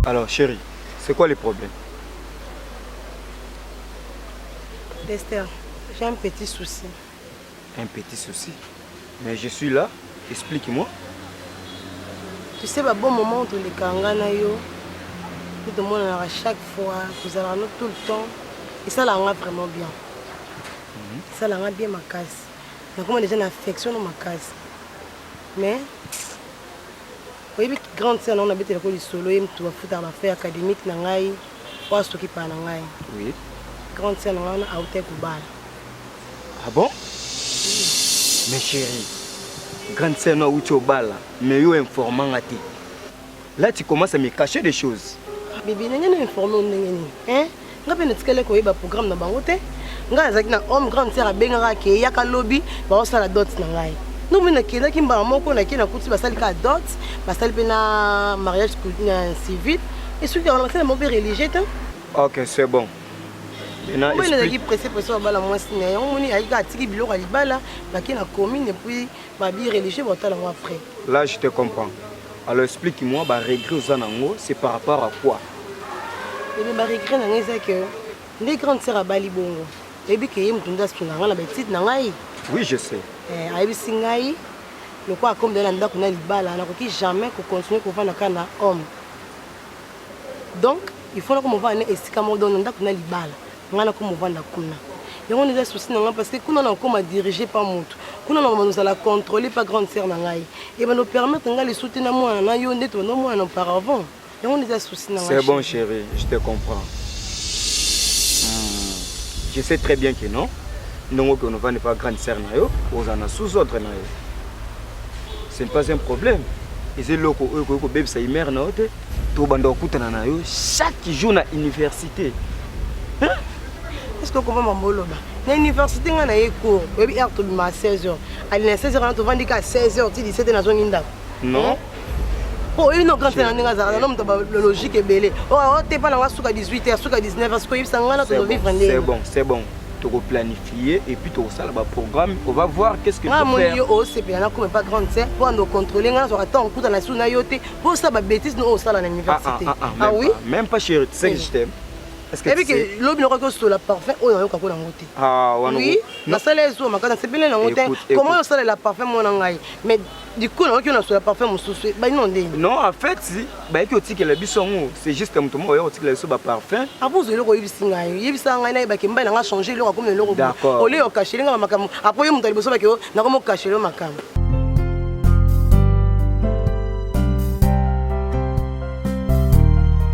Alors chérie, c'est quoi le problème Lester, j'ai un petit souci. Un petit souci Mais je suis là, explique-moi. Tu sais, ba bon moment toleka nga na yo, nde tomonanaka chaque fois, tozalaka no tout le temps, esalaka nga vraiment bien. Esalaka nga bien makasi. Nakoma déjà na affection no makasi. Mais oyebi grande sœur nango nabetelako lisolo ye mutu afutaka ba frais académique na ngai oyo asokipaka na ngai. Oui. Grande sœur na ngai wana autaki kobala. Ah bon? Mais chérie, grande sœur no awuti obala, mais yo informant nga te. Là tu commences à me cacher des choses. Bibi, ndenge na informe yo ndenge nini? Hein? Nga mpe natikali koyeba programme na bango te. Nga nazalaki na homme grande sœur abengaka ke yaka lobi baosala dot na ngai. Nomi nakendaki mbala moko nake nakuti basali kaka dot, basali mpe na mariage civil. Esuki yango basali bango mpe religieux te. Ok, c'est bon. Maintenant, Mpe nazalaki pressé pressé babala mwasi na ye. Yango moni ayaki kaka atiki biloko ya libala, bake na commune et puis babi religieux baotala yango après. Là, je te comprends. Alors explique-moi, ba regret oza nango, c'est par rapport à quoi? Bebe, ba regret na ngai eza que nde grande sœur abali bongo. Oyebi ke ye moto nde asunga ngai na ba études na ngai. Oui, je sais. Eh, ayebisi ngai lokola akomi na ndako na libala, nakoki jamais ko continuer kovanda kaka na homme. Donc, il faut nakoma ovanda na esika moko donc na ndako na libala. Ngai nakoma ovanda kuna. Yango nde eza souci na ngai parce que kuna nakoma dirigé pa moto. Kuna nakoma kozala contrôlé pa grande sœur na ngai. Ebanda permettre ngai lisusu te na mwana na yo nde tobanda mwana auparavant. Yango nde eza souci na ngai. C'est bon chérie, je te comprends. Je sais très bien que non. Ndongo que on va ne pas grande sœur na yo, ozana sous ordre na yo. Ce n'est pas un problème. Eza eloko oyo ekoki kobebisa humeur na yo te. Tobanda kokutana na yo chaque jour na université. Hein? Est-ce que okoma mambo oloba? Na université nga na ye cours, oyebi heure tobima à 16h. Ali na 16h wana tovandi ka 16h ti 17h nazongi ndako. Non. Po oyebi no grande na ndenge azalaka na moto ba logique ebele. Oh, oh te pa na nga suka 18h, suka 19h, sikoyo oyebisa nga na tozo vivre ndenge. C'est bon, c'est bon. Toko planifier et puis tokosala ba programme, on va voir qu'est-ce que faut faire. Nga moni yo osepela na koma pas grande sœur, po ando contrôler nga nazwaka temps okutana su na yo te, po osala ba bêtises no osala na université. Ah, ah, ah, ah oui? Pas, même pas chérie, tu sais que je t'aime. Est-ce que tu sais? Lobi nakoki osola parfum oyo nayoka ko nango te. Ah, wana. Oui, nasala ezo makasi nasepeli nango te. Comment osalela parfum mwana ngai? Mais du coup nayoki nasola parfum mosusu bino ndenge. Non, en fait, bayaki kotikela biso yango, c'est juste moto moko oya kotikela biso ba parfum. Apo ozwa eloko oyebisi ngai, oyebisa ngai nayebake mobali na ngai change eloko akomi na eloko. D'accord. Olie okasheli ngai makambo, apo ye moto ya liboso bake nakomi okasheli yo makambo.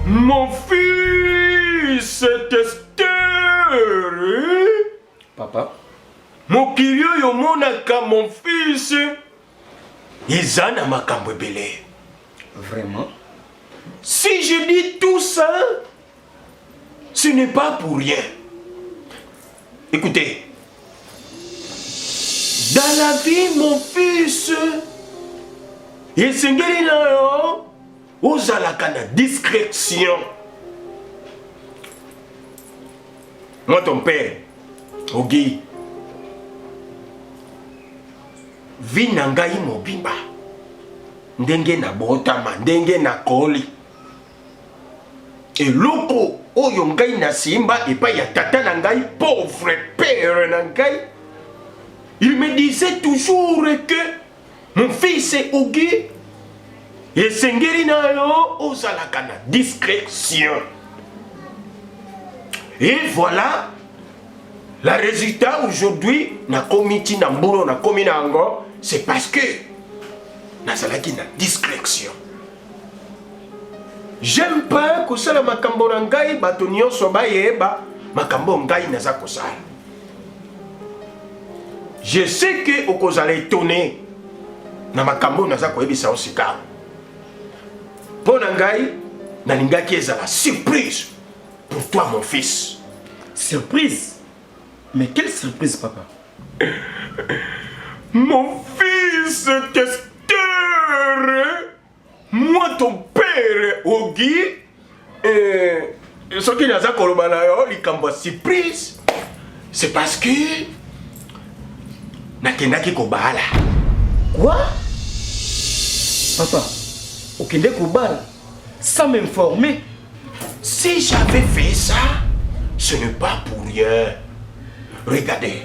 Mon fils Tester. Papa. Mokili oyo omonaka mon fils eza na makambo ebele. Vraiment? Si je dis tout ça, ce n'est pas pour rien. Écoutez, dans la vie, mon fils, esengeli na yo ozalaka na discrétion. Moi, ton père, Ogi, vie na ngai mobimba, ndenge nabotama, ndenge nakoli, eloko oyo ngai nasimba epai ya tata na ngai, pauvre père na ngai, il me disait toujours que mon fils Ogi, esengeli na yo ozalaka na discrétion. Et voilà la résultat aujourd'hui, nakomi ti na mbula nakomi na yango, c'est parce que nazalaki na discrétion. J'aime pas kosala makambo na ngai bato nyonso bayeba makambo ngai naza kosala. Je sais que okozala étonné na makambo naza koyebisa yo sika. Mpo na ngai nalingaki ezala surprise pour toi mon fils. Surprise? Mais quelle surprise papa? Mon fils Tester, moi ton père Ogi, eh, soki naza koloba na yo likambo ya surprise, c'est parce que nakendaki kobala. Quoi? Papa, okende kobala? sans m'informer. Si j'avais fait ça, ce n'est pas pour rien. Regardez.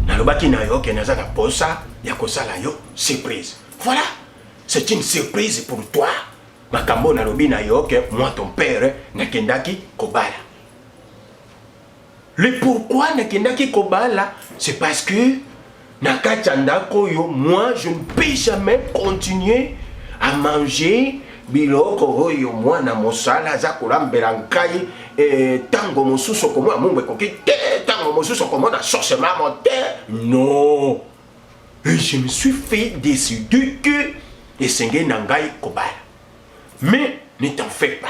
Nalobaki na yo ke naza na posa ya kosala yo surprise. Voilà. C'est une surprise pour toi. Makambo nalobi na yo ke moi ton père nakendaki kobala. Le pourquoi nakendaki kobala, c'est parce que na kati ya ndako oyo moi je ne peux jamais continuer à manger biloko oyo mwana mosala aza kolambela ngai ntango eh, mosusu okomona mungu ekoki te ntango mosusu okomona sauce mamo te non. Et je me suis fait décider que esengeli na ngai kobala. Mais ne t'en fais pas.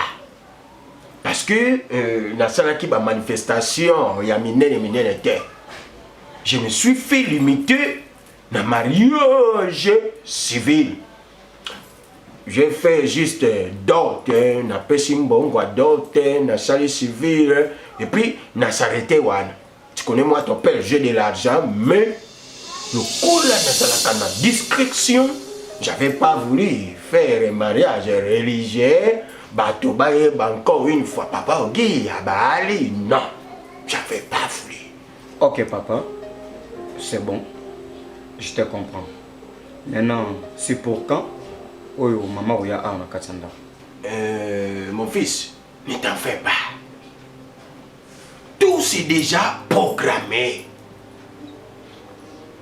Parce que euh, nasalaki ba manifestation ya minene minene te. Je me suis fait limiter na mariage civil. J'ai fait juste dot, napesi mbongo ya dot, nasali civil et puis na s'arrêter wana. Tu connais moi ton père, j'ai de l'argent, mais lokola nazalaka na discrétion, j'avais pas voulu faire un mariage religieux, bato bayeba encore une fois papa Ogi abali, non, j'avais pas voulu. Ok papa, c'est bon, je te comprends. Maintenant, c'est pour quand oyo mama oya awa na kati ya ndako? Mon fils, ne t'en fais pas. Tout c'est déjà programmé.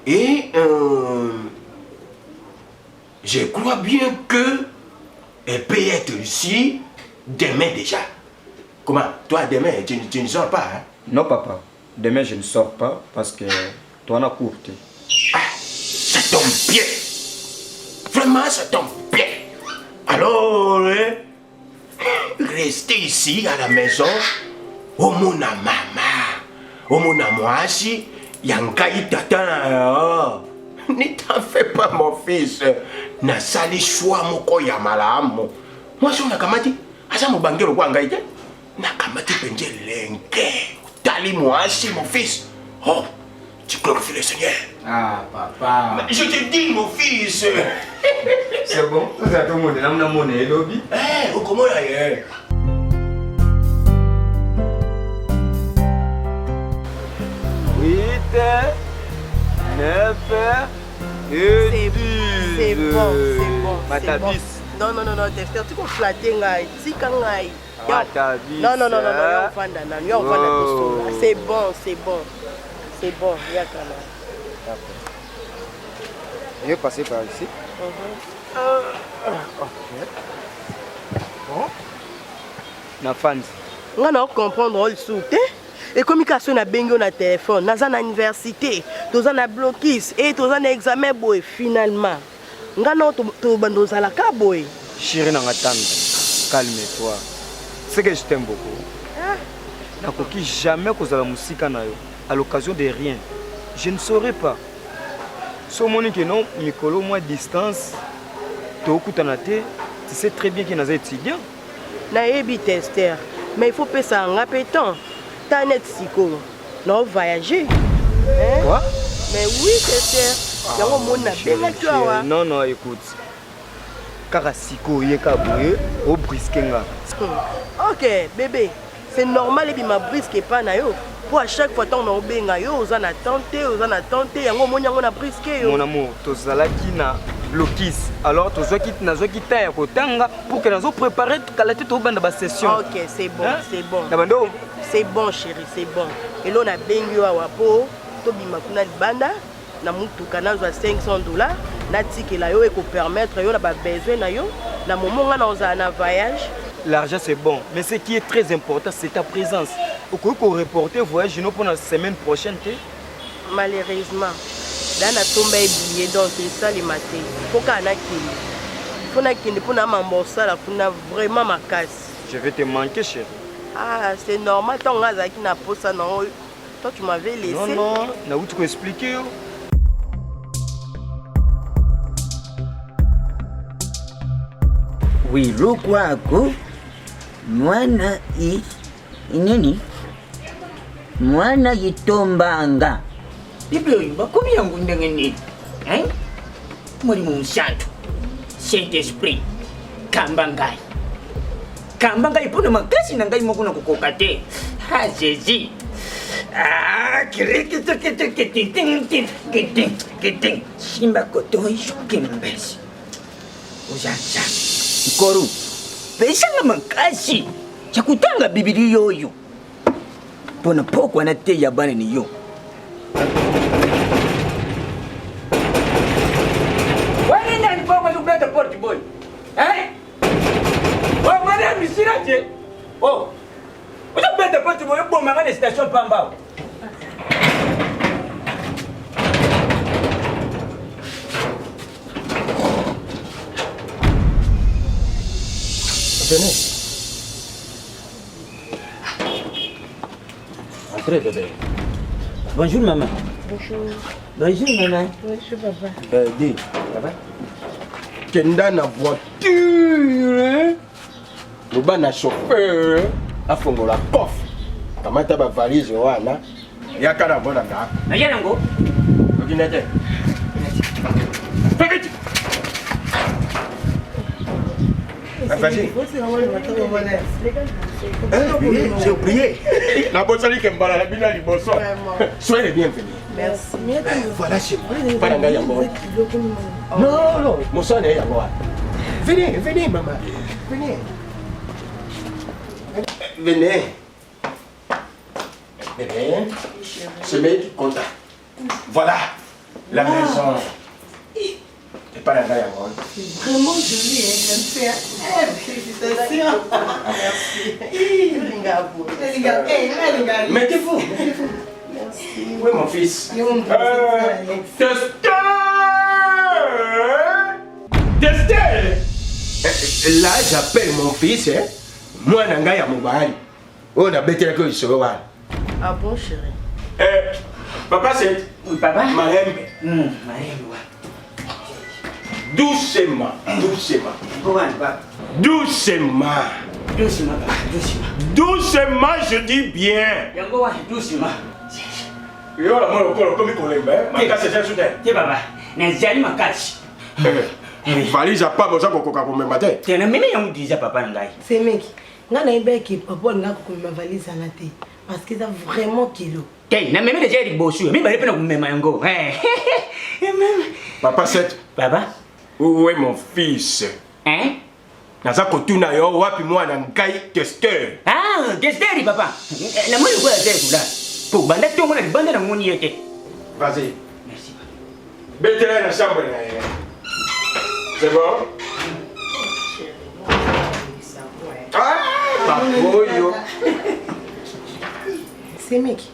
Et euh, je crois bien que elle peut être ici demain déjà. Comment? Toi, demain, tu ne sors pas, hein? Non, papa. Demain, je ne sors pas parce que toi, na cours. Ah, ça tombe bien. Vraiment, ça tombe bien. Alors, hein, restez ici à la maison. Omona mama, omona mwasi, ya ngai tata na yo. Ne t'en fais pas mon fils. Nasali choix moko ya malamu. Mwasi oyo nakamati, aza mobange lokola ngai te. Nakamati mpenza elenge. Otali mwasi mon fils. Oh, tu glorifies le Seigneur. Ah, papa. Mais je te dis mon fils. C'est bon, tout ça tout le monde, namna mona elobi. Eh, okomona ye. 8, 9 et 10. C'est bon, c'est bon. Matabis. Non, non, non, non, Dexter, tu peux flatter ngai, tika ngai. Matabis. Non, non, non, non, non, yo ofanda nanu, yo ofanda tosolola. C'est bon, c'est bon. C'est bon, yaka na. D'accord. Je vais passer par ici. Ok. Bon. Na fandi. Nga na comprendre oyo lisusu te. Ekomi kaka soki nabengi yo na telefone, naza na université, toza na blocus e toza na examen boye finalement. Nga na tobanda ozalaka boye. Chérie nanga tanda, calme-toi. C'est que je t'aime beaucoup. Ah. Nakoki jamais kozala mosika na yo à l'occasion de rien. Je ne saurais pas. So omoni ke non mikolo mwa distance tokutana te, tu sais très bien que naza étudiant. Nayebi tester, mais il faut pesa nga pe temps. Ta net sikoyo na voyager. Hein? Quoi? Mais oui tester. Yango omoni nabengaki yo awa. Non non, écoute. Kaka sikoyo ye kaka boye obriske nga. Ok bébé, c'est normal ebima briske epa na yo. Po à chaque fois ntango naobenga yo oza na temps te, oza na temps te, yango omoni yango na briske yo. Mon amour, tozalaki na blocus. Alors tozwaki nazwaki temps ya kotanga pour que nazo préparer kala te tobanda ba session. Ok, c'est bon, Hein? c'est bon. Na bando C'est bon chérie, c'est bon. Elo nabengi yo awa po tobima kuna libanda na mutuka nazwa $500 natikela yo ekopermettre yo na ba besoin na yo na moment nga naozala na voyage. L'argent c'est bon, mais ce qui est très important c'est ta présence. Okoki ko reporter voyage no pour la semaine prochaine te? Malheureusement, da natomba ye billet donc esalema te. Faut kaka nakende. Faut nakende mpo na mambo osala kuna vraiment makasi. Je vais te manquer chérie. Ah, c'est normal ntango nga azalaki na posa na oyo. Toi tu m'avais laissé. Non non, nauti ko expliquer yo. Wilukwako mwana i nini mwana yitombanga Bible oyo bakomi yango ndenge nini hein? Molimo Mosantu, Saint Esprit. Kamba ngai. Kamba ngai mpo na makasi na ngai moko nakokoka te. Ah, Jésus. Ah, simba koto kimbesi. Ozaza. Nkoro, pesanga makasi ya kotanga Biblia oyo. Mpo na pokwa nateya bana ni yo. Wani nani pokwa zokubeta porte boy? Eh? Oh, mwana misira te. Oh. Ozobeta porte boy oboma nga na station pamba. Venez. Entrez, bébé. Bonjour, maman. Bonjour. Bonjour, maman. Bonjour, papa. Euh, dis, ça va Kenda na voiture. Loba na chauffeur. Afongola coffre. Kamata ba valise wana. Yaka na bona ndako. Naya nango. Okende te. Fais vite. Vas-y. J'ai oublié. Nabosani ke mbala na bino ya liboso. Soyez les bienvenus. Merci. Voilà chez moi. Pas na yango. Non, non, mosala na ye yango wana. Venez, venez maman. Venez. Venez. Venez. Ce mec content. Voilà la maison. C'est pas la taille C'est vraiment joli, hein, j'aime faire. Félicitations. Merci. Mettez-vous. Mettez-vous. Merci. Oui, mon fils. Euh, Testeur Testeur Là, j'appelle mon fils, hein. Moi, nanga ya mobali. oyo nabetelaki oyo lisolo wana ah bon chéri eh, papa c'est oui, papa malembe malembe wa doucement doucement doucement doucement papa doucement doucement je dis bien yango wana doucement yo na mwana lokola okomi kolemba eh? makasi eza su te te papa nazali makasi eh, valise ya pamba oza kokoka komema te te namemi yango deja papa na ngai semeki Nga nayebaki ke papa alingaka komema valise wana te parce que eza vraiment kilo. Te namemi deja ya liboso ya mibale mpe na komema yango. Papa Seth. Papa. Où est mon fils? Hein? Naza kotuna yo wapi mwana ngai testeur? Ah, testeur papa. Namoni lokola aza ya kolala. Po banda tongo na libanda namoni ye te. Vas-y. Merci papa. Betela na chambre na ye. C'est bon? Ah, oyo. Semeki.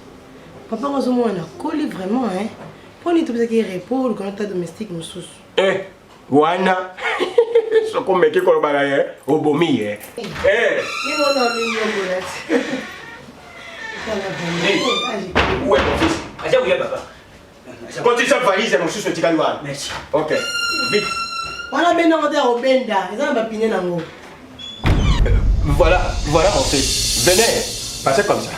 Papa ngo azomona na koli vraiment hein. Mpo nini topesaki ye repos oluka na ta domestique mosusu? Eh, wana soki omeki koloba na ye obomi ye. Eh. Ye mona minyokola ti. Où est mon fils? Aza koya papa. Kotisa valise mosusu etikali wana. Merci. Ok. Vite. Wana benda yango te ya kobenda, eza na bapine nango. Voilà, voilà mon fils. Venez, passez comme ça.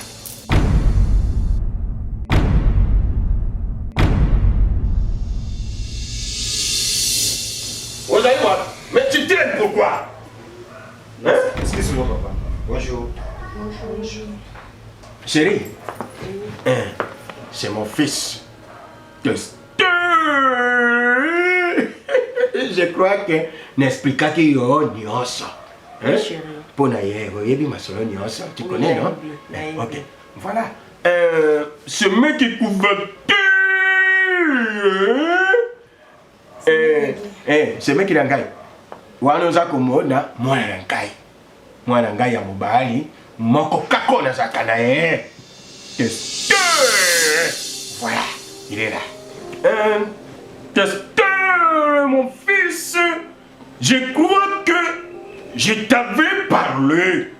Ozali wapi? Mais tu traînes pourquoi? Hein? Excuse-moi papa. Bonjour. Bonjour. Chérie, hein, c'est mon fils. Je crois que n'expliquaki yo nyonso. Hein? Mpo na ye oyebi masolo nyonso, tu connais non? Eh, ok, voilà. Euh, ce mec qui couverture eh, eh, semeki na ngai wana oza komona mwana na ngai mwana ngai ya mobali moko kaka oyo nazalaka na ye testeur voilà il est là euh, testeur mon fils je crois que je t'avais parlé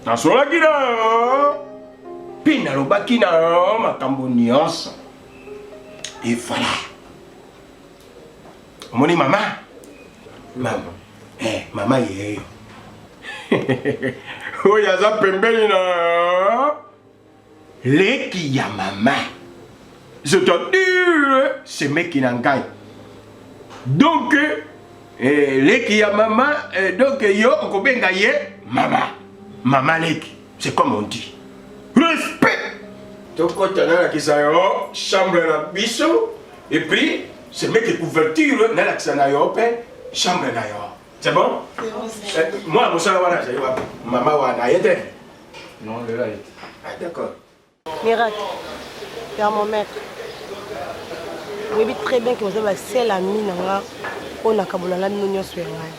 nasolaki na yo mpe nalobaki na yo makambo nyonso et voilà omoni mama mama eh, mama yeyo oyo aza pembeni na leki ya mama c'est-à-dire semeki na ngai donc Eh, leki ya mama eh, donc yo okobenga ye mama mama leki c'est comme on dit respect tokota nalakisa yo chambre na biso et puis c'est meke couverture nalakisa na yo mpe chambre na yo c'est bon eh, mwana mosala wana azali wapi mama wana aye te non lelo aye te ah, d'accord Miracle, thermomètre. Oyebi très bien que oza ba seul ami na nga oyo nakabola na bino nyonso ya ngai.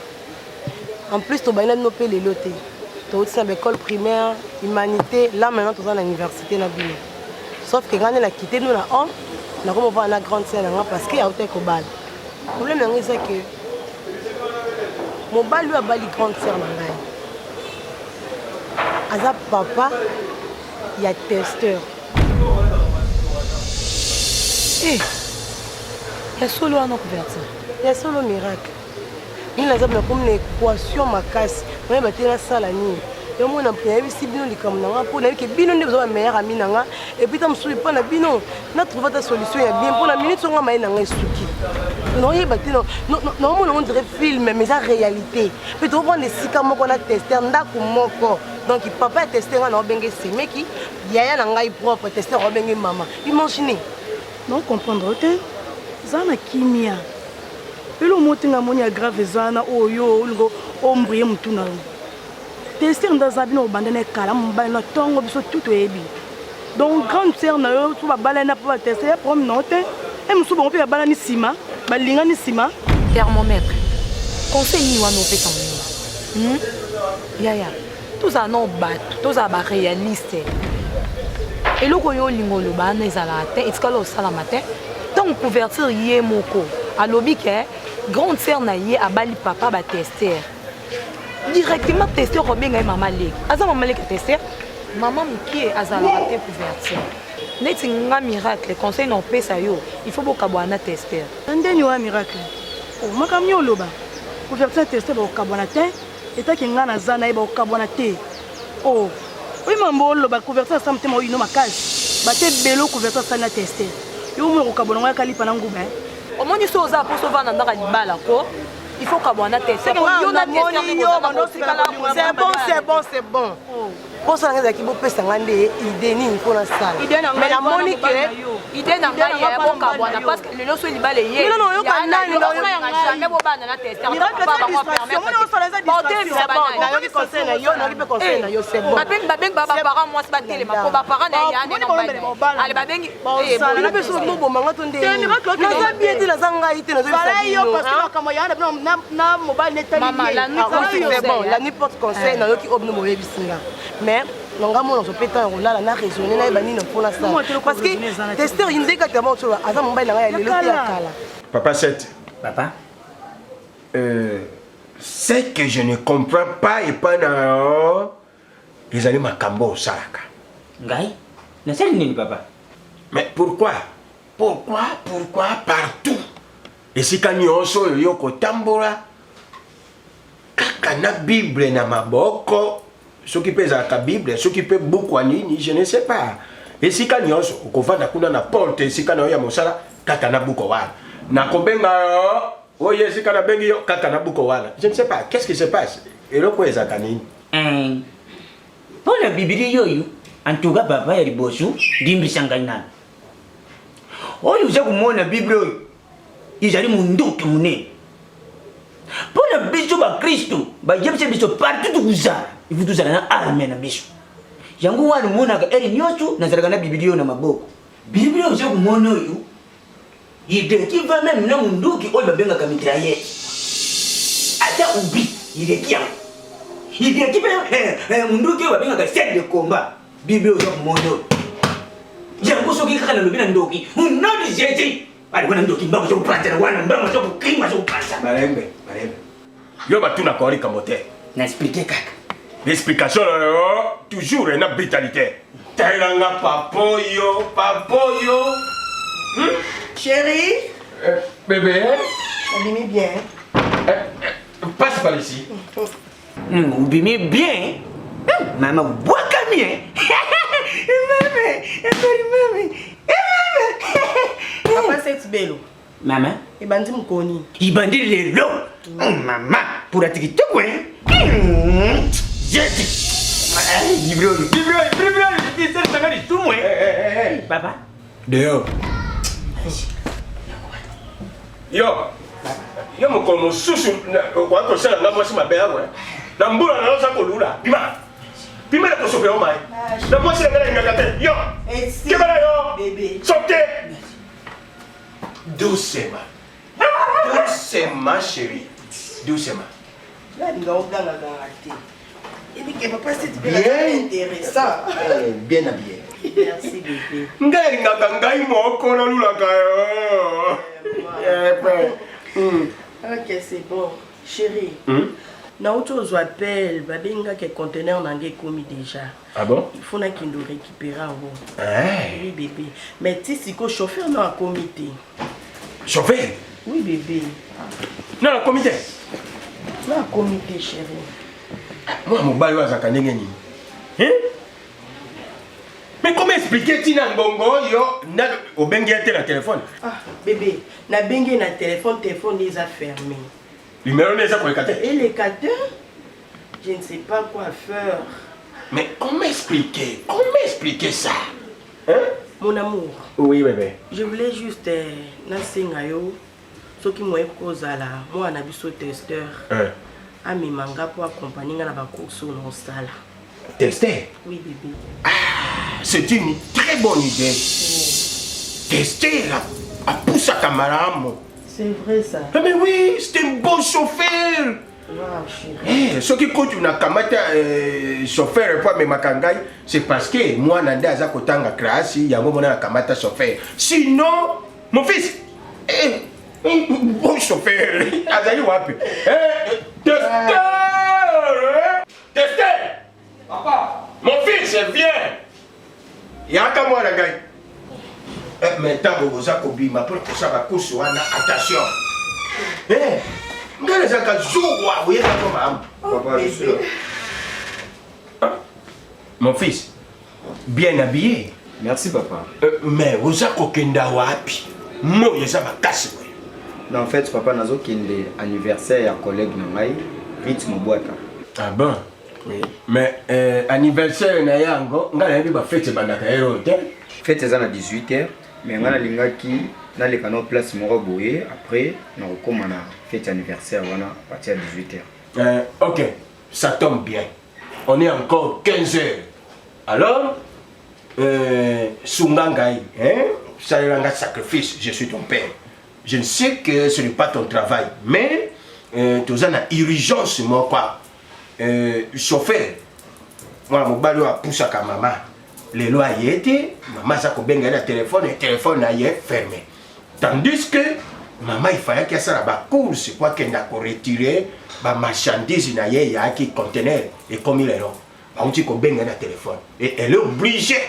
En plus tobandi na bino mpe lelo te. Touti na baécole primaire, humanité, là maintenant toza na université na bino. Sauf que ngai nde na quitté bino na homme, nakoma ovanda na grande sœur na nga parce que autaki kobala. Problème na ngai eza que mobali oyo abali grande sœur na ngai aza papa ya testeur. Eh, ya solo wana couverture. Ya solo miracle. Nini naza nakomi na équation makasi nayeba te nasala nini yo mona nayebisi bino likambo na nga mpo nayebi ke bino nde boza ba meilleur ami na nga epuis ta mosusu epa na bino na trouve ata solution ya bien mpo na minute songa maye na nga esuki naoyeba te naomona on dirait film mais eza réalité mpe tokofanda esika moko na tester ndako moko Donc papa ya tester nga na obenge semeki, yaya na ngai propre tester obenge mama. Imaginez. Non comprendre te. Za na kimia. Elo moti nga moni ya grave eza na oyo olingo ombrie mutu na yo. Tester nda za bino obanda na kala mobali na tongo biso tout toyebi. Donc grande sœur na yo so babalani na po ba tester ya problème na yo te. E mosusu bango mpe babalani nsima balingani nsima. Thermomètre. Conseil nini wana opesa moninga? Hmm? Yaya, tozala nao bato, tozala ba réaliste. Eloko oyo olinga oloba wana ezalaka te, etikala osalama te. Ntango couverture ye moko alobi ke grande sœur na ye abali papa ba tester. Directement tester obenga ye mama leki. Aza mama leki tester. Mama mokie azalaka te couverture. Neti nga miracle conseil na opesa yo, il faut bokabwana na tester. Ndeni wa miracle. Oh, makambo nini oloba? Couverture ya tester bakokabwana te. Etake nga naza na ye bakokabwana te. Oh, oyi mambo oloba couverture asala motema oyino makasi. Bate ebele couverture asali na tester. Yo omona kokabwana ngo yaka lipa na nguba. Eh? Omoni so oza poso vanda ndaka libala ko il faut kabwana tester. Yo na tester C'est bon, c'est bon, c'est bon. Oh. Posa na ngai ezalaki bopesa ngai nde idée nini mpo nasala mais namoni ke idée na ngai ya bokabwana parce que lelo so libala eye oyoka nani jamais bobana na tester nayoki conseil na yo nayoki mpe conseil na yo c'est bon babengi babengi ba parent mwasi batelema po ba parent na ye ya nde na ale babengi bino mpe soki boboma nga to nde naza bien te naza ngai te nazoyebisa mobali netali la nuit porte conseil nayoki oyo bino boyebisi nga mais na nga mona ozopeta ntango kolala na raisonne nayeba nini mpo nasala parce que tester nde kati ya moko aza mobali na ngai ya lelo te ya kala. Papa 7. Papa. Ce que je ne comprends pas epai na yo ezali makambo osalaka. Ngai nasali nini papa? Mais pourquoi? Pourquoi? Pourquoi partout? Esika nyonso oyo yo kotambola kaka na Bible na maboko, soki mpe ezalaka Bible, soki mpe buku ya nini, je ne sais pas. Esika nyonso okovanda kuna na porte, esika na yo ya mosala, kaka na buku wana. Nakobenga yo, oyo esika nabengi yo, kaka na buku wana. Je ne sais pas, qu'est-ce qui se passe? Eloko oyo ezalaka nini? Mpo na Biblia oyo, en tout cas papa ya liboso, limbisa ngai nanu. Oyo oza komona Bible oyo ezali mondoki monene mpo na biso bakristo. Bayebisa biso partout tokozala, ifu tozala na arme na biso. Yango wana omonaka ere nyonso nazalaka na Biblia oyo na maboko. Biblia oza komona oyo ileki va meme na mondoki oyo babengaka mitraillette, ata ubi ileki yango, ileki mpe mondoki oyo babengaka sel de combat. Bible oza komona oyo yango soki kaka nalobi na ndoki au nom de Jésus, alikuwa na ndoki mbango azokopanzana wana, mbango azokokima, azokopanza. Malembe malembe, yo batunaka wa likambo te. Na explike kaka. L'explication na yo toujours na brutalité. Talanga papoyo papoyo. Chérie. Bébé. Obimi bien. Passe par ici. Obimi bien. Mama obwakami eh. Mame, mame, mame. Papa Setbelo. Mama. Ebandi mokolo nini? Ibandi lelo. Oh, mama, purati kitoko hein. Jésus. Bible oyo, Bible oyo, Bible oyo, esalisa lisumu eh. Papa. Dehors. Yo. Yo mokolo mosusu okoki kosala nga mwasi mabe awa. Na mbula na oza kolula. Bima. Bima na kosopela yo mai. Na mwasi na ngai nalingaka te. Yo. Keba na yo. Sote. Doucement. Doucement chérie. Doucement. Nalinga ogangaganga te. Ebike papa c'est bien intéressant. Eh, bien habillé. Merci bébé. Ngai alingaka ngai moko nalulaka yo. Eh, hmm. Ok, c'est bon. Chérie. Hmm? nauti ozwa appel babengaki conteneur na ngai ekomi déjà Ah bon? Il faut nakende récupérer yango. Hey. Oui bébé. Mais ti siko chauffeur no akomi te. Chauffeur? Oui bébé. Non akomi te. Non akomi te chérie. Mwana mobali oyo azalaka ndenge nini? Hein? Mais comment expliquer tina ngongo oyo obengi ye te na téléphone? Ah bébé, nabengi ye na téléphone, téléphone eza fermé. Numéro eza koleka te. Eleka te. Je ne sais pas quoi faire. Mais comment expliquer Comment expliquer ça Hein Mon amour. Oui, bébé. Je voulais juste euh, nasenga yo soki moye kozala mwana na biso testeur hein? amema nga mpo accompagne nga na bacourse oyo naosala. Tester Oui, bébé. Ah, c'est une très bonne idée. Oh. Tester apusaka malamu. C'est vrai ça. Ah, mais oui, c'est un bon chauffeur. Eh, soki kutu nakamata eh, chauffeur mpo amemaka ngai c'est parce que mwana nde aza kotanga classe yango mona nakamata chauffeur sinon mon fils eh, bon chauffeur azali wapi eh, testeur testeur papa mon fils viens yaka mwana ngai eh, mais ntango boza kobima mpo kosala bacourse wana attention eh, ngai nazalaka zuwa oyebako malamu Papa, je suis là. Ah, mon fils bien habillé merci papa euh, mais oza kokenda wapi moi eza makasi boye non en fait papa nazokende anniversaire ya collègue na ngai ritme bwata ah bon Oui. Mais euh, anniversaire na yango ngai nayebi ba fete ebandaka ye oyo te. Fete eza na 18 heures mais ngai nalingaki naleka no place moko boye après nakokóma na fete anniversaire wana à partir ya 18 heures. Euh, ok, ça tombe bien. On est encore 15 heures. Alors, euh, sunga ngai, hein? salela ngai sacrifice, je suis ton père. Je ne sais que ce n'est pas ton travail, mais euh, toza na urgence moko Euh, chauffeur mwana mobali oyo apusaka mama lelo aye te mama aza kobenga ye na telefone telefone na ye ferme tandis que mama ifayaki asala bacourse po akenda koretire bamarchandise na ye eyaki conteneur ekomi lelo bauti kobenga ye na telefone et elle est obligée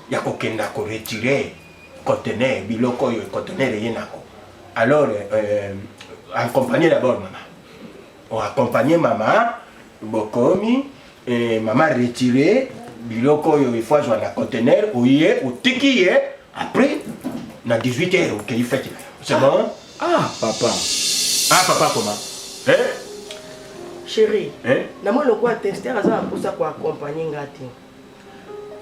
ya kokenda koretire conteneur biloko oyo conteneur eye nako alors euh, accompagner d'abord mama O accompagner mama bokomi eh, mama retire biloko oyo il faut azwa na conteneur oye otiki ye après na 18 heures okei fete na yo c'est bon ah papa ah papa comment eh? chérie eh? namoni lokola tester aza na mposa koaccompagne nga te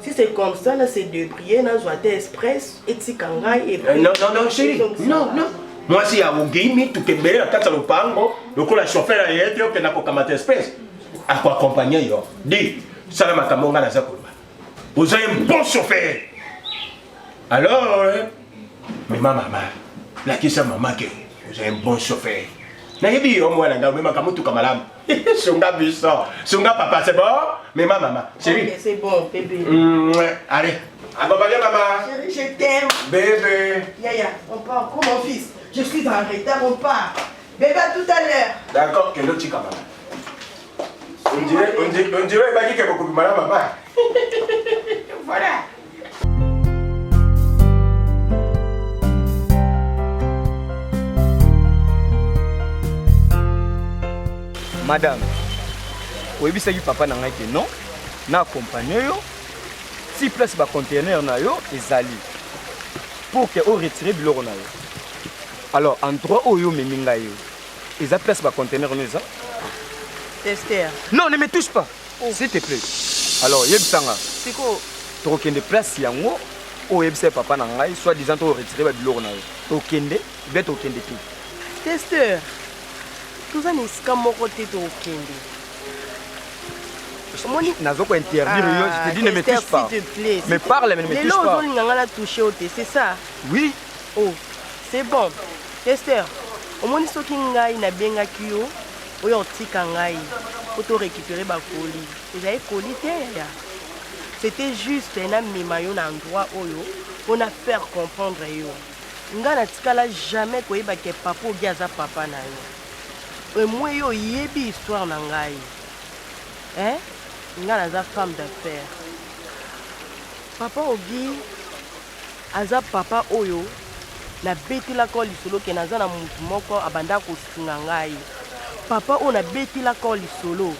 si c'est comme ça na se débrouiller nazwa te express etika ngai eh, non non non chérie non non mwasi ya ogei mituka ebele na kati ya lopango lokola chauffeur aye te okenda kokamata express akoakompagne yo di sala makambo ngai naza koloba oza un bon chauffeur alors eh, mema mama lakisa mama ke oza un bon chauffeur nayebi yo mwana ngai omemaka motuka malamu sunga biso sunga papa c'est bon mema mama chérie okay, c'est bon bébé mm, allez accompagne mama chérie je t'aime bébé yaya on part oh, mon fils je suis en retard on part bébé à tout à l'heure d'accord kendo tika mama on dirait on dirait on dirait ebaki ke bokobima na mama voilà Madame, oyebisaki papa na ngai ke non, na accompagne yo ti place ba conteneur na yo ezali pour que o retirer biloko na yo. Alors endroit oyo omemi ngai yo eza place ba conteneur no eza? Tester. Non, ne me touche pas. Oh. S'il te plaît. Alors yebisa nga. Siko tokokende place yango oyo oyebisa ye papa na ngai soit disant to retirer ba biloko na yo. Tokende bien tokende te. Tester. Toza na esika moko te tokokende. Omoni nazo ko interdire yo, je te dis ne me touche pas. S'il te plaît. Mais parle mais ne me touche pas. Lelo ozolinga nga na toucher yo te, c'est ça? Oui. Oh, c'est bon. Tester, omoni soki ngai nabengaki yo oya otika ngai po to récupérer ba colis. Ezali colis te yaya. C'était juste namema yo na endroit oyo po na faire comprendre yo. Ngai natikala jamais koyeba ke papa Ogi aza papa na yo. Emwe yo oyebi histoire na ngai. Hein? Ngai naza femme d'affaires. Papa Ogi Aza papa oyo na betelaka yo lisolo ke naza na mutu moko abanda kosunga ngai papa oyo na betelaka yo lisolo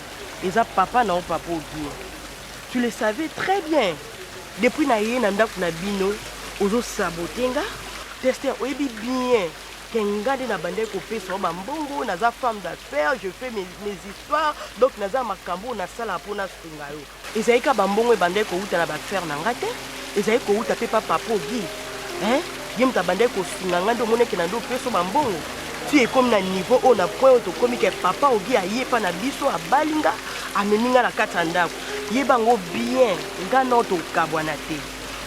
eza papa na yo papa ogie tu le savais très bien depuis na ye na ndaku na bino ozo sabote nga tester oyebi bien ke nga nde na bandaki kopesa yo ba mbongo naza femme d'affaires je fais mes, mes histoires donc naza makambo oyo nasalaka mpo nasunga yo Ezali kaka ba mbongo ebandaki kowuta na ba affaires na nga te, ezali kowuta pe pa papa Ogi hein, ye moto abandaki kosunga nga nde omonaki na nde opeso ba mbongo ti ekomi na niveau oyo na point oyo tokomi ke papa Ogi aye epa na biso abali nga amemi nga na kati ya ndako. Yeba yango bien nga nao tokabwana te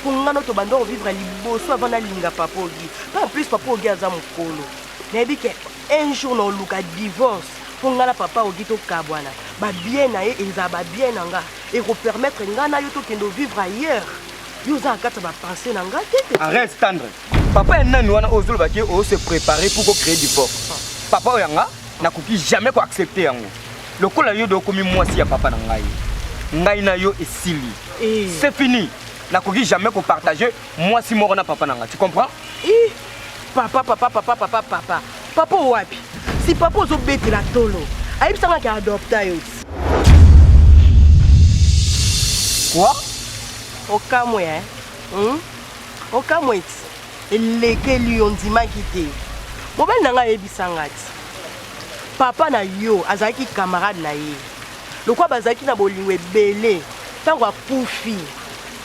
po nga nao tobanda ko vivre liboso avant nalinga papa Ogi pe en plus papa Ogi aza mokolo nayebi ke un jour naoluka divorce po nga na papa Ogi tokabwana ba bien na ye ezala ba bien na nga eko permettre nga na yo tokende vivre ailleurs yo oza na kati ya ba pensée na nga te te. Arrête tendre papa ya nani wana oyo ozoloba ke ozo se préparer pour ko créer divorce papa oyo ya nga nakoki jamais ko accepter yango lokola yo de okomi mwasi ya papa na ngai ngai na yo esili eh. C'est fini nakoki jamais ko partager mwasi moko na papa na nga tu comprends Ih, papa papa papa papa papa papa owapi si papa ozobetela tolo ayebisa nga ke adopta yo ti Quoi? Okamwe eh? Hmm? Okamwe ti elekeli yo ondimaki te mobali na ngai ayebisa nga ti papa na yo azalaki camarade na ye lokola bazalaki na bolingo ebele ntango akufi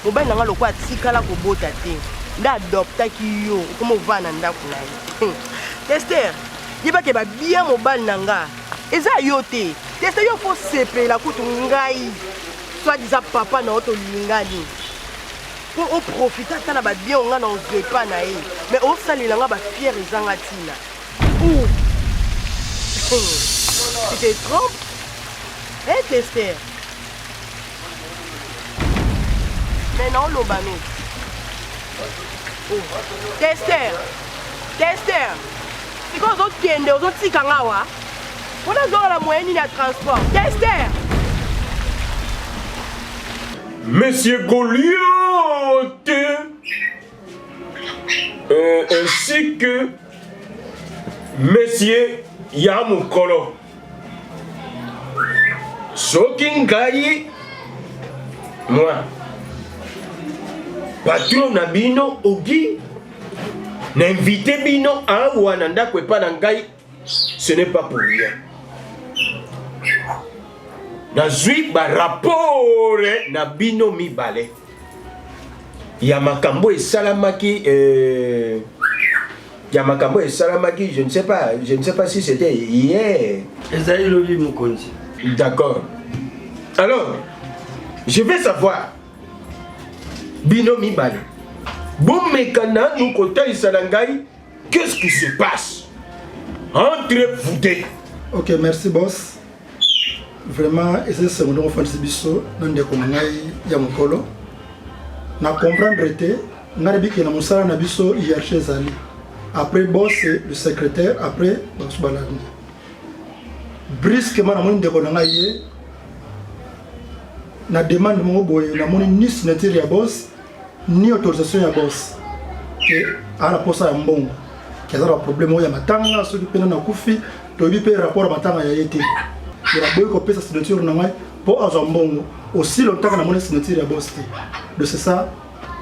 Mobali na nga lokola atikala kobota te nde adoptaki yo okoma ovanda na ndako na ye. Tester, yeba ke ba bien mobali na nga eza yo te. Tester yo faut sepela kutu ngai soit disant papa na yo tolingani po o profiter ata na ba bien nga na ozwa epa na ye mais osalela nga ba fier ezanga ntina. Ouh. Tu te trompes? Hein, Tester? Mais naoloba no. Oh. Tester. Tester. Sikoyo ozokende ozotika nga awa. Mpo nazonga na moyen nini ya transport? Tester. Monsieur Goliath euh, ainsi que Monsieur Yamukolo. Soki ngai moi patron na bino ogi na invité bino awa na ndako epa na ngai ce n'est pas pour rien nazwi barapport na bino mibale ya makambo esalamaki euh, ya makambo esalamaki je ne sais pas je ne sais pas si c'était hier ezali lobi mokonzi d'accord alors je vais savoir bino mibale bomeka nanu kotalisa na ngai qu'est-ce qui se passe entre vous deux ok merci boss Vraiment eza esengo ndenge ofandisi biso na ndeko na ngai ya mokolo na comprendre te ngai nayebi ke na mosala na biso hiérarchie ezali après boss le secrétaire après bamosusu balandi brusquement namoni ndeko na ngai ye na demande moko boye namoni ni signature ya boss ni autorisation ya boss ke aza na posa ya mbongo ke aza na problème oyo ya matanga soki mpe nani akufi toyebi mpe rapport ya matanga ya ye te ye naboyi kopesa signature na ngai mpo azwa mbongo aussi longtemps namoni signature ya boss te de c'est ça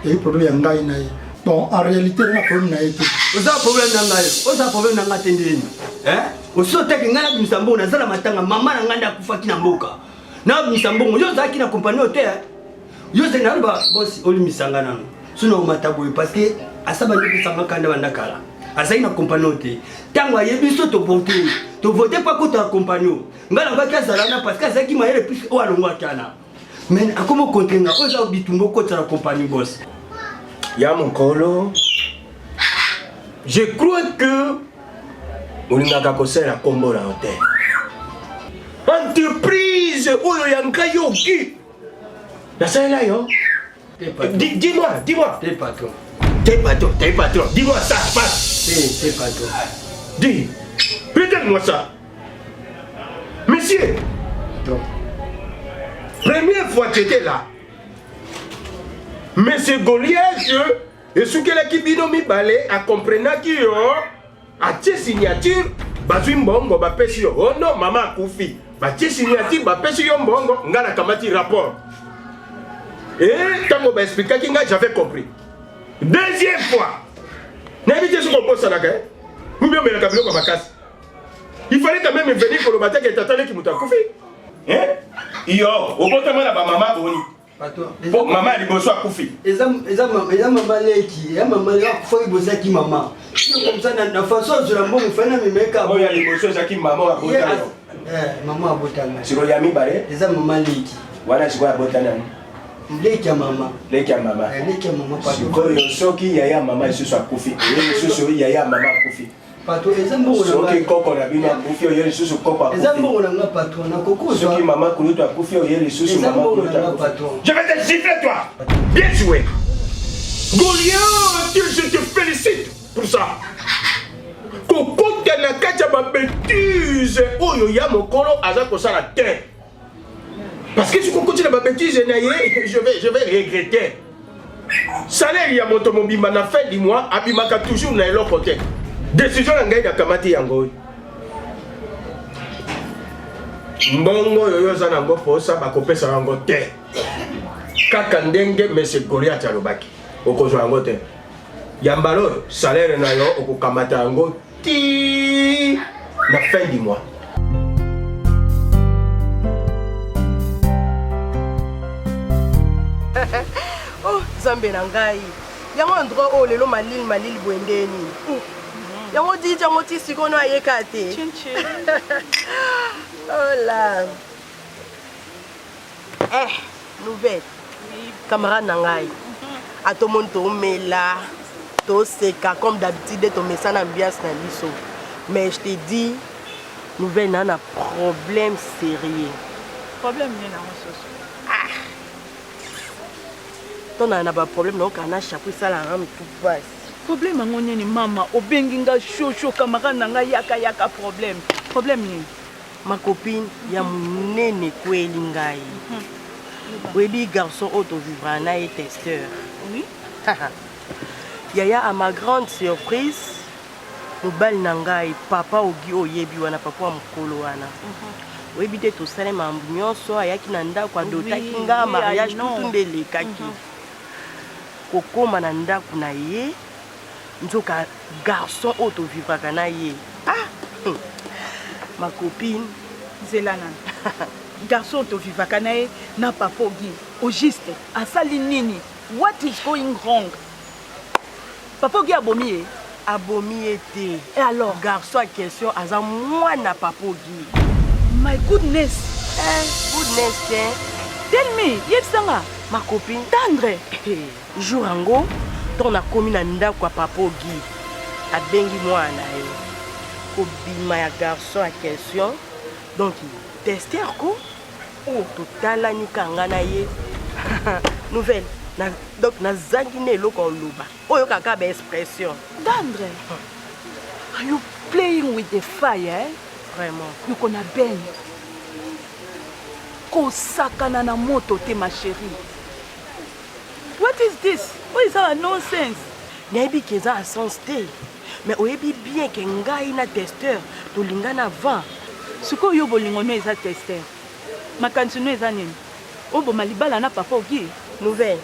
eyi problème ya ngai na ye. Bon, en réalité, na problème na ye te. Oza problème na ngai, oza problème na ngai te ndeni. Hein? Osi otaki ngai nabimisa mbongo naza na matanga mama na ngai nde akufaki na mboka. Nabimisa mbongo yo ozalaki na kompani oyo te. Yo ozali naloba bosi olimbisa ngai nano. Sino omata boye parce que asa bandi opesa ngai kanda banda kala. Azalaki na kompani oyo te. Ntango ayebi biso tovote. Tovote mpo akota na kompani oyo. Ngai nalobaki azala wana parce que azalaki mayele plus oyo alongwaki wana. Mais akoma contre nga oyo eza bitumba okotisa na compagnie boss. Ya mokolo je crois que olingaka kosalela nkombo na yo te entreprise oyo ya ngai yoki nasalela yo Dis-moi, dis-moi. T'es patron. T'es patron, t'es patron. Dis-moi ça, passe. T'es patron. Dis, peut-être-moi ça. Monsieur, Donc. première fois tu étais là. Monsieur Goliath, esukelaki bino mibale akomprenaki yo atie signature bazwi mbongo bapesi yo oh non mama akufi batie signature bapesi yo mbongo ngai nakamati rapport e ntango baexplikaki ngai j'avais compris deuxième fois nayebi te soki obosanaka ubi omelaka biloko makasi il fallait quand même venir koloba te ke tata leki moto akufi iyo obotama na bamama boni po mama ya liboso akufi eza mama leki ya mama leki akufaki liboso yaki mama comme ça na façon azwela mbongo fai na memeka oyo ya liboso ezalaki mama oyo abota yo eh, mama abota ngai sikoyo ya mibale eza mama leki wana sikoyo abota nani leki ya mama leki ya mama eh, leki ya mama sikoyo soki yaya ya mama lisusu akufi oye lisusu yaya ya mama akufi Patron eza mbongo na soki koko na bino akufi oye lisusu koko akufi eza mbongo na nga patron na koko soki mama kulutu akufi oye lisusu mama kulutu akufi je vais te gifler toi bien joué Goliath je te félicite pour ça kokota na kati ya babetise oyo ya mokolo aza kosala te parce que soki okoti na babetise na ye je vais, je vais regretter salaire ya moto mobimba na fin du mois abimaka toujours na eloko te décision na ngai nakamati yango oyo mbongo oyo yo oza nango mposa bakopesa yango te kaka ndenge monsieur goliath alobaki okozwa yango te ya mbala oyo salaire na yo okokamata yango ti na fin du mois. Oh, nzambe na ngai yango endroit oyo lelo malili malili boye nde nini oh. yango didi yango ti sikoyo no ayeka te ola eh nouvelle camarade na ngai atomoni tomela toseka comme d'habitude tomesana ambiance na biso mais je te dis nouvelle na na problème sérieux problème nini yango soso ah tonaa na baproblème naokana na chapeau esalaka motu pasi problème yango nini mama obengi nga shosho camarade na ngai yaka yaka problème problème nini Ma copine ya munene ekweli ngai. Oyebi garçon oyo tovivra na ye testeur. Oui. Yaya à ma grande surprise mobali na ngai papa ogi oyebi wana papa wa mokolo wana mhm. oyebi te tosali mambo nyonso ayaki na ndako adotaki nga mariage tutu nde elekaki mhm. kokoma na ndako na ye nzoka garçon oyo tovivraka na ye ah hmm. ma copine zela nanu garçon oyo tovivaka na ye na papa ogi au juste asali nini what is going wrong papa ogi abomi ye abomi ye te et alors garçon ya question aza mwana papa ogi my goodness eh, goodness te tell me yebisa nga ma copine tendre Jour yango ntango nakomi na ndako ya papa Ogi abengi mwana na ye kobima ya garçon ya question donc tester ko oh, totalani kanga na ye nouvelle na, donc nazangi na eloko ya oloba oyo kaka ba expression Dandre are you playing with the fire eh? vraiment you gonna burn kosakana na moto te ma chérie What is this? Oyo eza ba nonsense. Nayebi ke eza na sens te. Mais oyebi bien ke ngai na testeur tolingana avant. Sikoyo yo bolingo no eza testeur. Makanisi no eza nini? Oboma libala na papa Ogi? Nouvelle,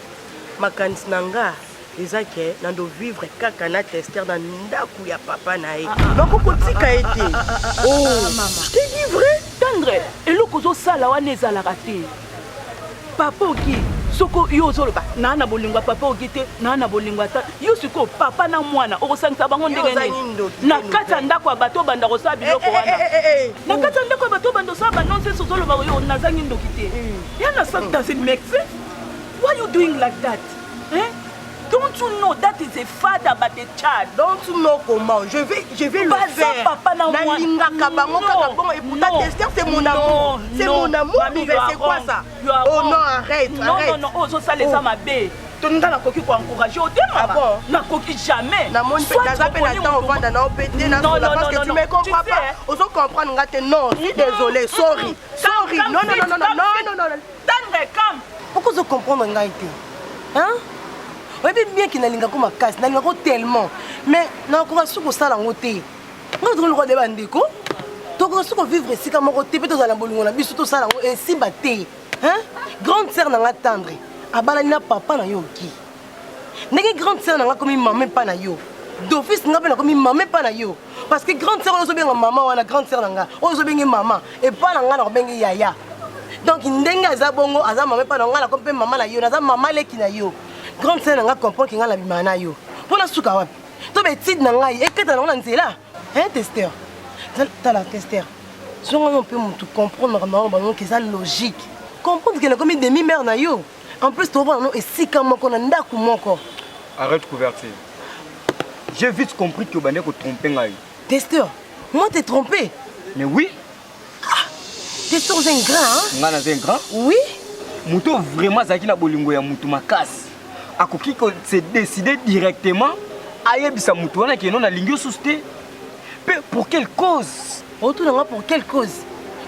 makanisi na nga. Eza ke nando vivre kaka na tester na ndako ya papa na ye. Nako kotika ye te. Oh, je te dis vrai. Tendre, eloko ozosala wana ezalaka te. Papa Ogi, soko yo ozoloba naa na bolingo ya papa Ogi te, naa na bolingo ata yo sikoyo papa na mwana okosangisa bango ndenge nini? Na kati ya ndako ya bato obanda kosala biloko wana. Na kati ya ndako ya bato obanda kosala ba nonsense ozoloba yo nazangi ndoki te. Ya na ça doesn't make sense. Why you doing like that? Hein? Don't you know that is a father but a child? Don't you know comment? Je vais, je vais le faire. Papa na moi. Nalingaka bango kaka bongo et pourtant Esther c'est mon amour. C'est mon amour, mais c'est quoi ça? Oh non, arrête, non, arrête. Non, non, non, ozo sala eza mabe. To nga nakoki ko encourager yo te Ah mama. bon? Nakoki jamais. namoni mpe naza mpe na temps ovanda na yo mpe te nasola parce que tu me comprends pas ozo comprendre nga te non je suis désolé sorry sorry non non non non non non non Tendre calme. Pourquoi ozo comprendre ngai te? Hein? Oyebi bien ke nalingaka ko makasi, nalingaka ko tellement. Mais nakoka su kosala yango te. Ngai tozali lokola de bandeko. Tokoka su kovivre esika moko te mpe tozala na bolingo na biso tosala yango esimba te. Hein? Grande sœur na nga tendre abalani na papa na yo oki. Ndenge grande sœur na nga akomi mama epa na yo. D'office nga mpe nakomi mama epa na yo. Parce que grande sœur oyo ozobenga mama wana grande sœur na nga oyo ozobenge mama epa na nga nakobenge yaya. Donc ndenge aza bongo aza mama epa na nga nakomi mpe mama na yo naza mama leki na yo. Grande sœur na nga comprend ke nga nabimaka na yo. Mpo nasuka wapi? To ba étude na ngai ekata nango na nzela. Hein tester? Tala tester. Zonga yo mpe mutu comprendre makambo yango bango ke eza logique. Comprendre ke nakomi demi mère na yo. En plus tofanda no esika moko na ndako moko. Arrête couverture. J'ai vite compris que obandaki ko tromper ngai. Testeur, moi te tromper? Mais oui. Ah, testeur oza ingrat hein? Ngai naza ingrat? Oui. Moto oyo vraiment azalaki na bolingo ya moto makasi akoki ko se décider directement ayebisa moto wana ke non nalingi yo susu te. Pe pour quelle cause? Otuna nga pour quelle cause?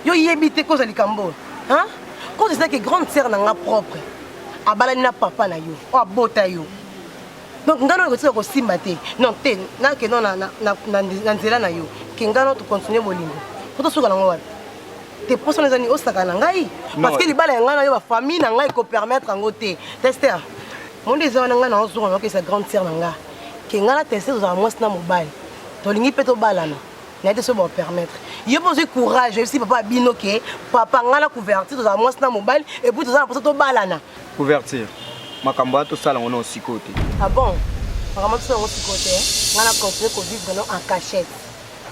Yo yebi te cause ya likambo hein? Cause eza ke grande sœur na nga propre abalani na papa na yo oyo abota yo. Donc nga nayo ekotika kosimba te. Non te na ke non na, na, na, na, na nzela na yo ke nga nayo to continuer bolingo. Po tosuka nango wapi? Te posa na eza nini osaka na ngai? Parce que libala ya ngai na yo ba famille na ngai ko permettre yango te. Tester. Monde eza wana ngai na ozonga na okesa grande sœur na nga. Ke ngai na tester tozala mwasi na mobali. Tolingi pe tobalana. Nayebi te soki bako permettre. Yo pe ozwi courage oyebisi papa bino ke papa ngai na couverture tozala mwasi na mobali et puis toza na posa tobalana. Couverture. Makambo wana tosala yango nao sikoyo te. Ah bon? Makambo wana tosala yango sikoyo te? Ngai na continuer ko vivre nao en cachette.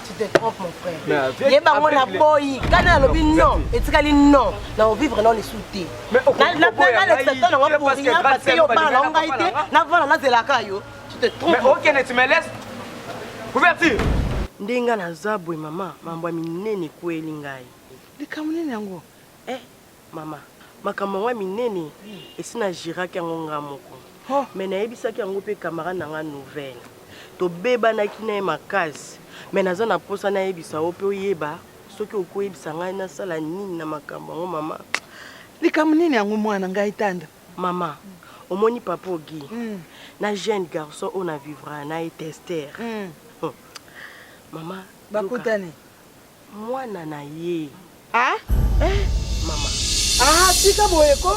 Tu te trompes mon frère. Mais avec, Yeba yango avec na les- boyi. Kana nalobi non, etikali non. Na ko vivre nao lisusu te. Mais okoki Na- na- koboya na- nalekisa ngai temps nango te pour parce que rien grande parce que sœur yo obala balingaka nango ngai papa te. na nga. Navanda nazelaka yo. Tu te trompes. Mais okende, tu me laisses. Couverture. Ndenge nga naza boye mama, mambo ya minene ekweli ngai. Likambo nini yango? Eh mama, makambo yango ya minene esi na giraki yango nga moko. Oh. Mais nayebisaki yango mpe camarade na nga nouvelle. Tobebanaki na ye makasi. Mais naza na posa nayebisa yo mpe oyeba soki okoyebisa ngai nasala nini na makambo yango mama. Likambo nini yango mwana ngai tanda? Mama, omoni papa Ogi na jeune garçon oyo na vivra na ye tester. Mama, bakutani. Mwana na ye. Ah? Eh, mama. Ah, tika boye ko.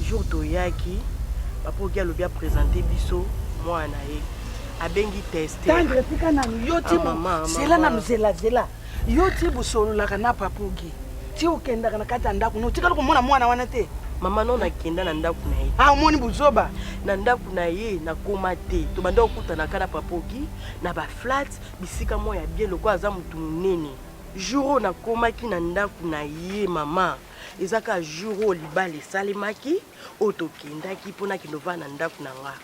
Jour toyaki, papa Ogi alobi a présenter biso mwana na ye. Abengi tester. Tendre tika nanu yo ti Ah, mama, zela mama. nanu zela zela. Yo ti bosololaka na papa Ogi. Ti okendaka na kati ya ndako no otikali komona mwana wana te. Mama no nakenda na ndako na ye. Ah, omoni buzoba. Na ndako na ye nakoma te. Tobanda kokutanaka na papa Ogi na ba flat bisika moko ya bien lokola aza motu monene. Jour oyo nakomaki na ndako na ye mama, eza kaka jour oyo libala esalemaki oyo tokendaki mpo nakende ovanda na ndako na nga.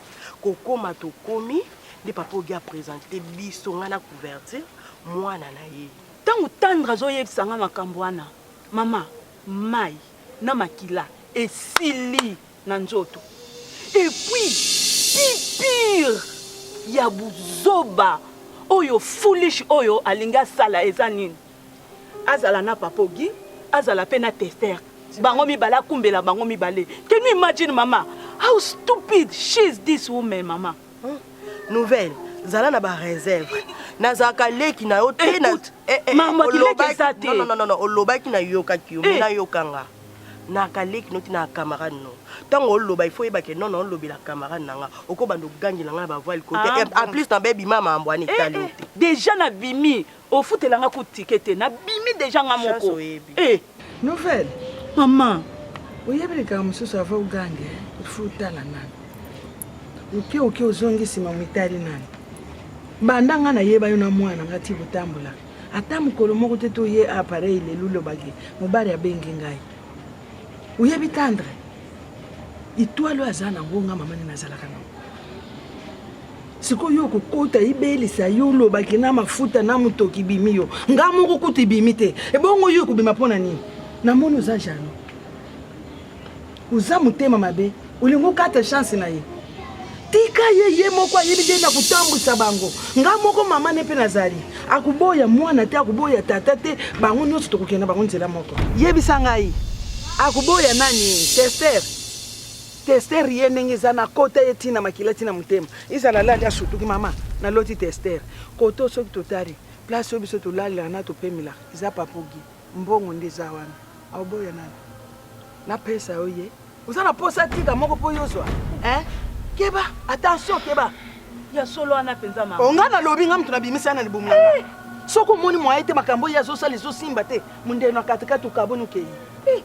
Kokoma tokomi nde papa Ogi a presente biso nga na couverture mwana na ye. Tango Tendre azoyebisa nga makambo wana, mama, mayi na makila esili na nzoto. Et puis, plus pire ya buzoba oyo foolish oyo alingi asala eza nini? Azala na papa Ogi, azala pe na tester. Bango mibale akumbela bango mibale. Can you imagine mama? How stupid she is this woman mama. Nouvelle, zala na ba réserve. Nazalaka leki na yo te na Écoute, mama, kileki eza te. Non non non non, olobaki na yokaki yo, mais Eh. nayokanga. Naka leki no ti na camarade no. Tango oloba il faut yeba ke non olobela camarade na nga. Okobanda ogangela nga na ba voix likolo te. Ah, En plus na be bima mambo wana Eh, etali yo eh, te. dejà nabimi ofutela nga kutu ticket te nabimi dejà nga Chance moko oyebi. Eh. Nouvelle. Maman. Oyebi likambo mosusu avant ogange, il faut otala nani. Oke oke ozongi nsima mitali nani. Banda nga nayeba yo na mwana nga ti kotambola. Ata mokolo moko te toye appareil lelo olobaki mobali abengi ngai. Oyebi tendre. Etoile oyo aza nango nga mama nde nazalaka nango. Sikoyo yo okokota ibelisa yo olobaki na mafuta na motoki bimi yo. Nga moko kutu ebimi te. Ebongo yo ekobima mpo na nini? Namoni oza jaloux. Oza motema mabe. Olingi okata chance na ye. Tika ye ye moko ayebi nde na kotambwisa bango. Nga moko mama ne mpe nazali. Akoboya mwana te, akoboya tata te, bango nyonso tokokenda bango nzela moko. Yebisa ngai, akoboya nani? Tester. Tester ye ndenge eza na kota ye tina makila tina motema. Ezala lali asutuki mama, naloti tester. Koto soki totali, place oyo biso tolalelaka na topemelaka eza papogi. Mbongo nde eza wana. Akoboya nani? Napesa yo ye. Oza na posa tika moko po yozwa hein? Keba, attention keba. Ya solo wana penza mama. Onga nalobi nga mutu nabimisa na libumu na nga. Eh! Soki omoni moyen te makambo ye azosala ezosimba te, mundelo na katikati okaboni okei. Eh!